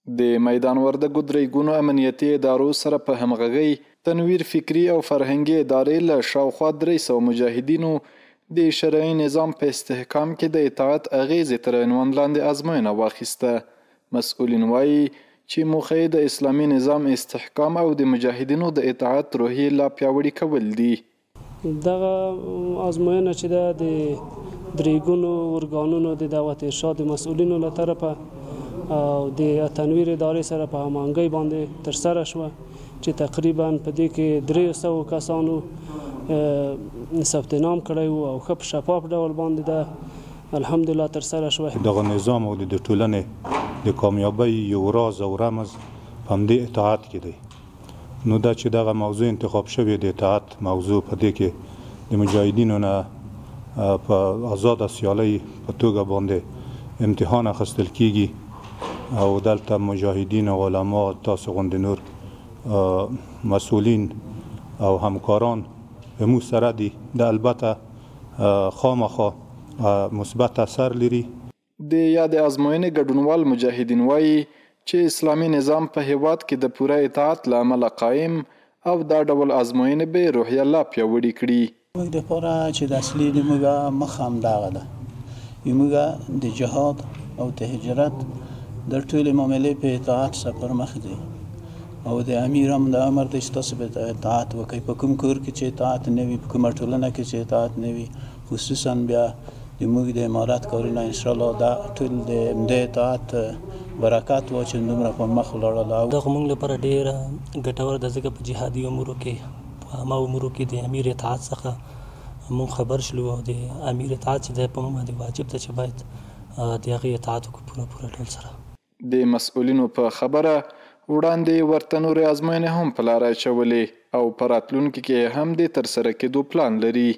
د میدان وردګو درېګونو امنیتي ادارو سره په همغږۍ تنویر فکري او فرهنګي ادارې له شاوخوا 300 مجاهدینو د شرعي نظام په استحکام کې د اطاعت اغېزې تر عنوان لاندې ازموینه واخیسته. مسؤلین وايي چې موخه یې د اسلامي نظام استحکام او د مجاهدینو د اطاعت روحیې لا پیاوړي کول دي. دغه ازموینه چې ده د درېګونو ارګانونو د دعوت ارشاد مسؤلینو له طرفه او د تنویر ادارې سره په هماهنګۍ باندې ترسره شوه چې تقریبا په دې کې 300 کسانو ثبت نام کړی وو او ښه په شفاف ډول باندې ده الحمدلله ترسره شوه. دغه نظام او د ټولنې د کامیابۍ یو راز او رمز په همدې اطاعت کې دی. نو دا چې دغه موضوع انتخاب شوې، د اطاعت موضوع، په دې کې د مجاهدینو نه په آزاده سیالۍ په توګه باندې امتحان اخیستل کیږي او دلته مجاهدین او علما، تاسو غوندې نور مسؤلین او همکاران موږ سره دي، دا البته خامخا مثبت اثر لري. د یادې ازموینې ګډونوال مجاهدین وايي چې اسلامي نظام په هېواد کې د پوره اطاعت له امله قایم او دا ډول ازموینې به یې روحیه لا پیاوړې کړي. موږ دپاره چې د اصلي د موږ مخه همدغه ده، موږ د جهاد او د هجرت د ټولې معاملې په اطاعت سره پر مخ ځي او د امیر هم د امر دی چې تاسو به اطاعت وکړئ. په کوم کور کې چې اطاعت نه وي، په کومه ټولنه کې چې اطاعت نه وي، خصوصا بیا د موږ د امارت کارونه انشاءالله دا ټول د اطاعت برکت و چې دومره پر مخ ولاړل. دا خو موږ لپاره ډېره ګټوره ده، ځکه په جهادي امورو کې، په عامه امورو کې د امیر اطاعت څخه موږ خبر شلو او د امیر اطاعت چې دی په موږ باندې واجب ده چې باید د هغې اطاعت وکړو پوره پوره ډول سره. د مسؤلینو په خبره وړاندې یې ورته نورې ازموینې هم په لاره اچولې او په راتلونکي کې یې هم د ترسره کېدو پلان لري.